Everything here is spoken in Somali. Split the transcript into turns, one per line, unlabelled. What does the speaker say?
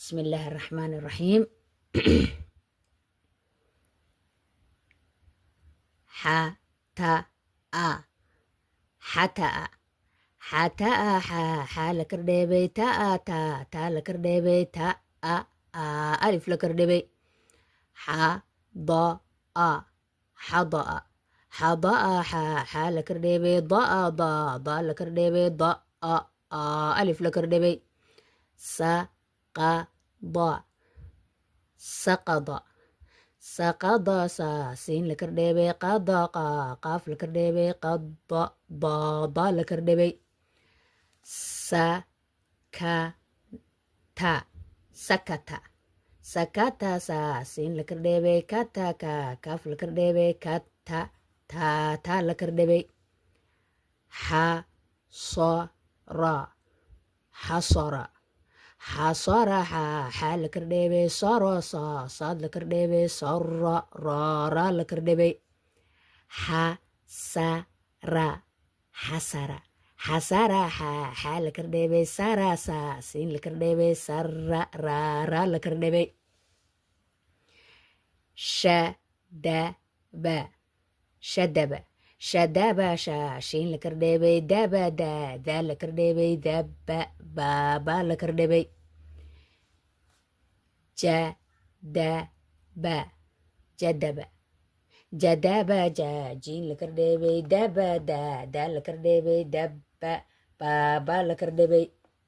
Bismi illaahi araxmaani araxiim. Xa ta a, xataa, xataa, xa, xa la kordheebay, ta a, ta, ta la kordheebay, ta a, a, alif la kordhebay. Xa da a, xadaa, xadaa, xa, xa la kordheebay, da a, da, da la kordheebay, da a, a, alif la kordhebay. Sa qa da, saqada, saqada, sa, siin la kordheebay, qada, qa, qaaf la kordheebay, qada, da, da la kordhebay. Sa ka ta, sakata, sakata, sa, siin la kordheebay, kata, ka, kaaf la kordheebay, kata, ta, ta la kordhebay. Xa so ra, xasara, xasara, xa, xa la kordheebay, saro, sa, saad la kordheebay, sara, ra, ra la kordhebay. Xa sa ra, xasara, xasara, xa, xa la kordheebay, sara, sa, siin la kordheebay, sara, ra, ra la kordhebay. Sha da ba, shadaba, shadaba, sha, shiin la kordheebay, daba, da, da la kordheebay, daba, ba, ba la kordhebay. Ja da ba, jadaba, jadaba, ja, jiin la kordheebay, daba, da, da la kordheebay, daba, ba, ba la kordhebay.